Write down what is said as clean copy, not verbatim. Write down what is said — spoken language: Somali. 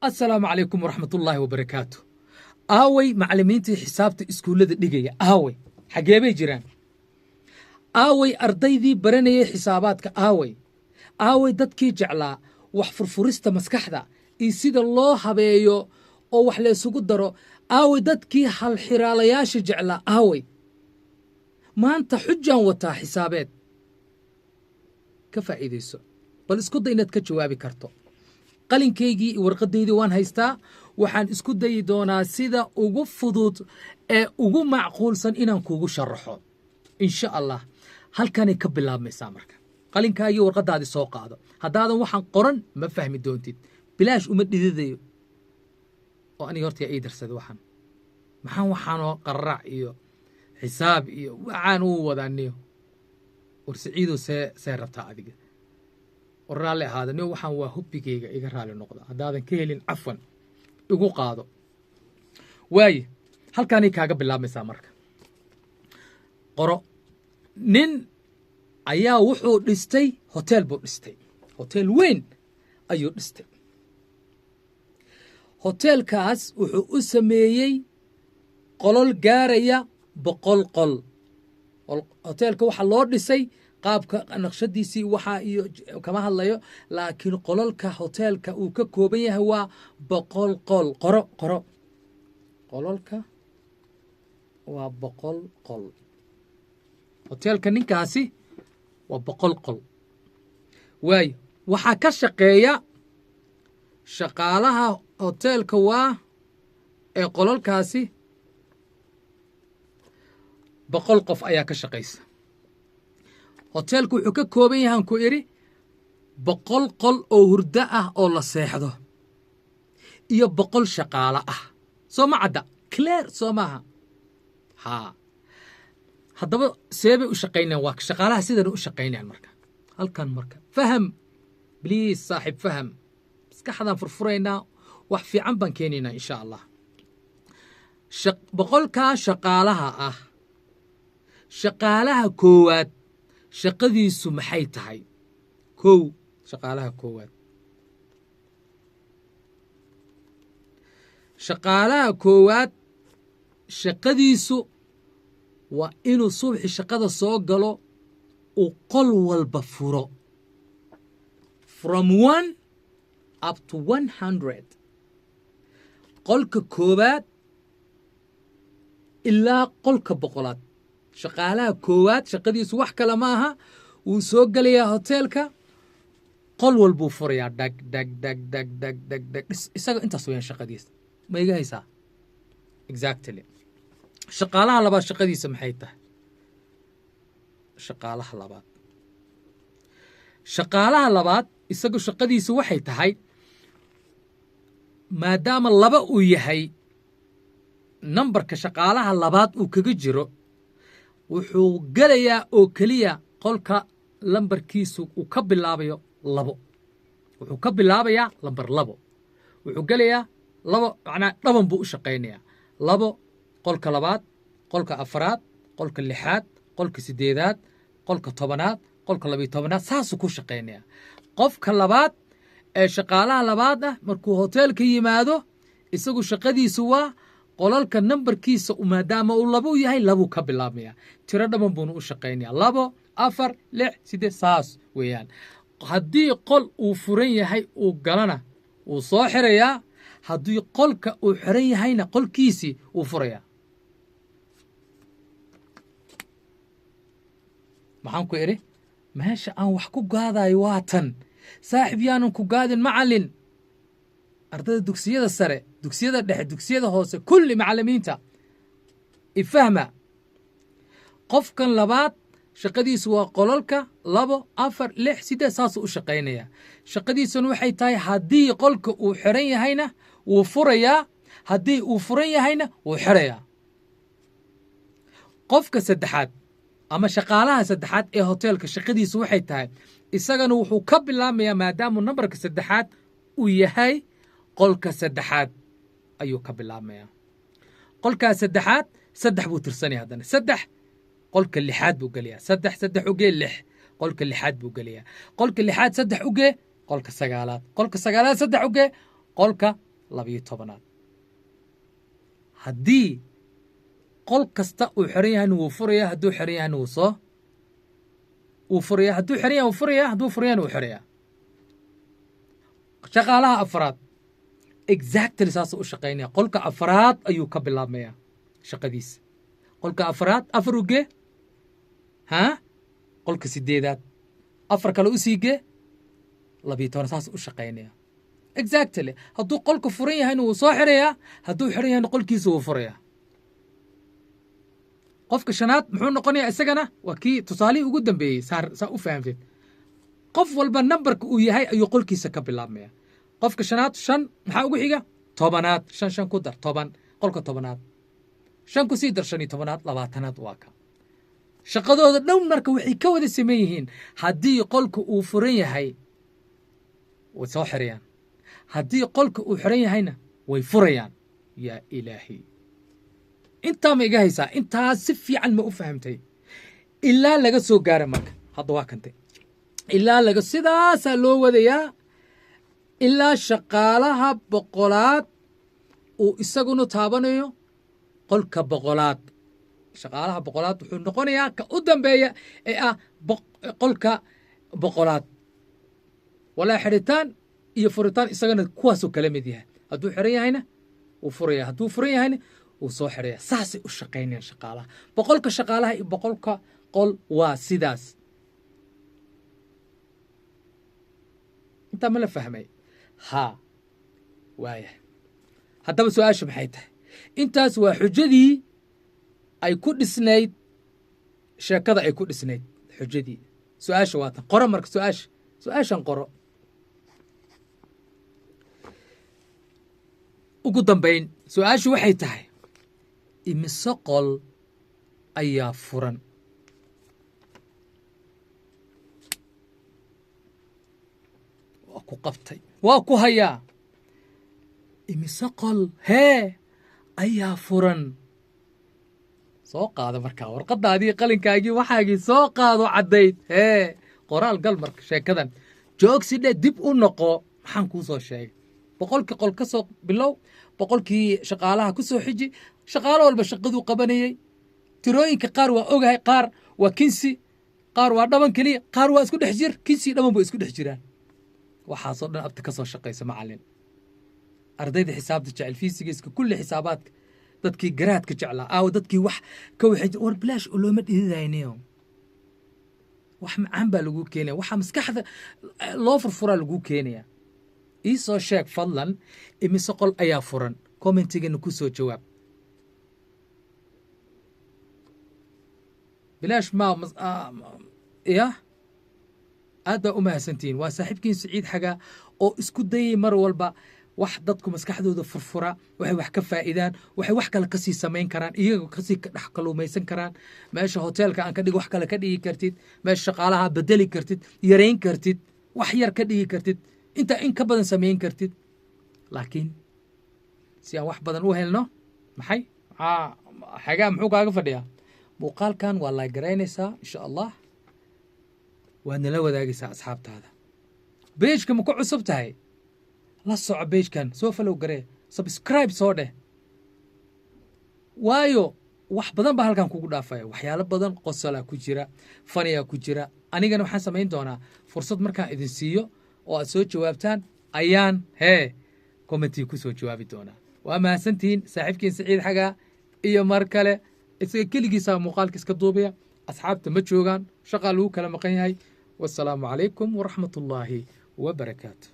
Asalaamu calaykum waraxmatullaahi wabarakaatu. Aaway macallimiintii xisaabta iskuullada dhigaya? Aaway, xagee bay jiraan? Aaway ardaydii baranayay xisaabaadka? Aaway, aaway dadkii jeclaa wax furfurista maskaxda iyo sida loo habeeyo oo wax la isugu daro? Aaway dadkii halxiraalayaasha jeclaa? Aaway? Maanta xujaan wataa xisaabeed, ka faa'iidayso. Bal isku day inaad ka jawaabi karto. Qalinkaygii iyo warqadaydii waan haystaa. Waxaan isku dayi doonaa sida ugu fudud ee ugu macquulsan inaan kuugu sharaxo, insha Allah. Halkanay ka bilaabmaysaa. Marka qalinkaagii, warqadaadii soo qaado. Haddaadan waxaan qoran, ma fahmi doontid. Bilaash uma dhididayo oo aniga horta yaa ii darsada. Waxaan maxaan waxaanoo qararac iyo xisaab iyo waxaan uu wadaa? Niyo war Siciidow, see rabtaa adiga? War raalli ahaada niyo, waxaan waa hobbigayga, iga raalli noqda. Haddaadan ka helin, cafwan, igu qaado. Waaye, halkaanay kaaga bilaabmaysaa. Marka qoro: nin ayaa wuxuu dhistay hotel buu dhistay, hotel weyn ayuu dhistay. Hoteelkaas wuxuu u sameeyey qolol gaaraya 100 qol. Hoteelka waxaa loo dhisay qaabka naqshadiisii waxaa iyo kama hadlayo, laakiin qolalka hoteelka uu ka kooban yahay waa 100 qol. Qoro, qoro: qololka waa 100 qol. Hoteelka ninkaasi waa 100 qol. Waayo, waxaa ka shaqeeya shaqaalaha hoteelka waa ee qolalkaasi 100 qof ayaa ka shaqaysa. Hoteelku wuxuu ka kooban yahan ku idhi 100 qol oo hurdo ah oo la seexdo iyo 100 shaqaalo ah. Soo ma cadda? Clear soo maaha? Haa. Haddaba see bay u shaqaynayan? Waa shaqaalaha sidan u shaqaynayaan. Marka halkan marka faham, please, saaxiib, faham. Maskaxdaan furfuraynaa, wax fiican baan keenaynaa, insha Allah. 100-kaa shaqaalaha ah, shaqaalaha koowaad shaqadiisu maxay tahay? Kow, shaqaalaha koowaad, shaqaalaha koowaad shaqadiisu waa inuu subaxi shaqada soo galo, uu qol walba furo, from 1 up to 100, qolka koowaad ilaa qolka 100-aad. Shaqaalaha koowaad shaqadiisu wax kale ma aha, wuu soo gelayaa hoteelka, qol walbuu furayaa, dhag dhag dhag dhag dhag dhag dhag. Isaga intaas weyaan shaqadiisa. Ma iga haysaa? Exactly. Shaqaalaha labaad shaqadiisa maxay tahay? Shaqaalaha labaad, shaqaalaha labaad isagu shaqadiisu waxay tahay, maadaama laba uu yahay nambarka shaqaalaha labaad uu kaga jiro, wuxuu gelayaa oo keliya qolka lambarkiisu uu ka bilaabayo 2. Wuxuu ka bilaabayaa lambar 2, wuxuu gelayaa 2, macnaa dhaban buu u shaqaynayaa. 2, qolka labaad, qolka afaraad, qolka lixaad, qolka sideedaad, qolka 10-aad, qolka 12-aad, saasuu ku shaqaynayaa. Qofka labaad ee shaqaalaha labaad ah markuu hoteelka yimaado, isagu shaqadiisu waa qolalka nambarkiisa, maadaama uu 2 yahay, labuu ka bilaabmaya, tiro dhaban buuna u shaqaynaya: 2, 4, 6, 8, saas weeyaan. Haddii qol uu furan yahay uu galana, wuu soo xirayaa. Haddii qolka uu xiran yahayna, qolkiisii wuu furayaa. Maxaan ku idhi? Meesha aan wax ku gaadayo waa tan, saaxib. Yaanan ku gaadin, macallin, ardayda dugsiyada sare, dugsiyada dhexe, dugsiyada hoose, kulli macallimiinta ifahma. Qofkan labaad shaqadiisu waa qolalka 2, 4, 6, 8, saasuu u shaqaynayaa. Shaqadiisuna waxay tahay, haddii qolka uu xiran yahayna wuu furayaa, haddii uu furan yahayna wuu xirayaa. Qofka saddexaad ama shaqaalaha saddexaad ee hoteelka shaqadiisu waxay tahay, isagana wuxuu ka bilaabmayaa, maadaamuu nambarka saddexaad uu yahay, qolka saddexaad ayuu ka bilaabmayaa. Qolkaas saddexaad 3 buu tirsanaya, haddana 3, qolka lixaad buu gelayaa. 3, 3 ugee, 6, qolka lixaad buu gelayaa. Qolka lixaad 3 ugee, qolka sagaalaad. Qolka sagaalaad 3 ugee, qolka 12aad. Haddii qol kasta uu xiran yahayna wuu furayaa, hadduu xiran yahayna wuu furayaa, hadduu xiran yahay wuu furayaa, hadduu furan yahayna wuu xirayaa. Shaqaalaha afraad exactly saasuu u shaqaynaya. Qolka afraad ayuu ka bilaabmayaa shaqadiisa. Qolka afraad 4 u gee, ha, qolka 8aad 4 kale usii gee, 12, saas u shaqaynaya exactly. Hadduu qolka furan yahayna wuu soo xirayaa, hadduu xiran yahayna qolkiisa wuu furayaa. Qofka shanaad muxuu noqonayaa? Isagana waa kii tusaalihii ugu dambeeyey, saa u fahamteed. Qof walba nambarka uu yahay ayuu qolkiisa ka bilaabmaya. Qofka shanaad 5, maxaa ugu xiga? 10aad. 5 5 ku dar 10, qolka 10aad. 5 ku sii dar 15aad, 20aad. Waa ka shaqadooda dhow. Marka waxay ka wada sameyn yihiin, haddii qolka uu furan yahay way soo xirayaan, haddii qolka uu xiran yahayna way furayaan. Yaa ilaahi, intaa ma iga haysaa? Intaa si fiican ma u fahamtay? Ilaa laga soo gaara marka hadda waa kantay, ilaa laga sidaasaa loo wadayaa ilaa shaqaalaha 100aad uu isaguna taabanayo qolka 100aad. Shaqaalaha 100aad wuxuu noqonayaa ka u dambeeya ee ah qolka 100aad. Walaa xidhitaan iyo furitaan isagana kuwaasuu kala mid yahay. Hadduu xiran yahayna wuu furaya, hadduu furan yahayna wuu soo xidhaya. Saasay u shaqaynayaan shaqaalaha. 100ka shaqaalaha iyo 100ka qol waa sidaas. Intaa ma la fahmay? Haa, waaya. Haddaba su-aasha maxay tahay? Intaas waa xujadii ay ku dhisnayd sheekada, ay ku dhisnayd xujadii. Su-aasha waa tan, qoro marka su-aasha, su-aashan qoro. Ugu dambayn su-aashu waxay tahay, imise qol ayaa furan? Waa ku qabtay, waa ku hayaa. Imise qol hee ayaa furan? Soo qaado markaa warqadaadii, qalinkaagii, waxaagii soo qaado caddayd. Hee, qoraal gal marka sheekadan joogsi dhe, dib u noqo. Maxaan kuu soo sheegay? 100kii qol ka soo bilow, 100kii shaqaalaha ku soo xiji, shaqaalo walba shaqaduu qabanayey. Tirooyinka qaar waa ogahay, qaar waa kinsi, qaar waa dhaban keliya, qaar waa isku dhex jir, kinsi dhaban bay isku dhex jiraan. Waxaasoo dhan abta ka soo shaqaysa macallin. Ardayda xisaabta jecel, fiisigiiska, kulli xisaabaadka, dadkii garaadka jeclaa aawo, dadkii wax ka waxay war bilaash oo looma dhididaynayo. Wax macaan baa laguu keenaya, waxaa maskaxda loo furfuraa laguu keenaya. Ii soo sheeg fadlan, imise qol ayaa furan? Commentigana ku soo jawaab. Bilaash ma ya. Aad baa u mahadsantihiin. Waa saaxiibkiin Siciid Xagaa oo isku dayay mar walba wax dadku maskaxdooda furfura, waxay wax ka faa'iidaan, waxay wax kale kasii samayn karaan, iyaga kasii dhex kaluumaysan karaan. Meesha hoteelka aan ka dhig wax kale ka dhigi kartid, meesha shaqaalaha bedeli kartid, yarayn kartid, wax yar ka dhigi kartid, intaa in ka badan samayn kartid. Laakiin si aan wax badan u helno, maxay Xagaa muxuu kaaga fadhiyaa? Muuqaalkan waa la garaynaysaa insha Allah, waad nala wadaagaysaa asxaabtaada. Beejka ma ku cusub tahay? La soco beejkan, soo follow garee, subscribe soo dheh, waayo wax badan baa halkan kugu dhaafaya. Waxyaalo badan, qosolaa ku jira, faniyaa ku jira. Anigana waxaan samayn doonaa fursad markaan idin siiyo oo aad soo jawaabtaan ayaan hee commentiga ku soo jawaabi doonaa. Waa mahadsantihiin. Saaxiibkiin Siciid Xagaa iyo mar kale, isaga keligiisaa muuqaalka iska duubaya, asxaabta ma joogaan, shaqaa lagu kala maqan yahay. Wasalaamu calaykum waraxmat ullaahi wabarakaatu.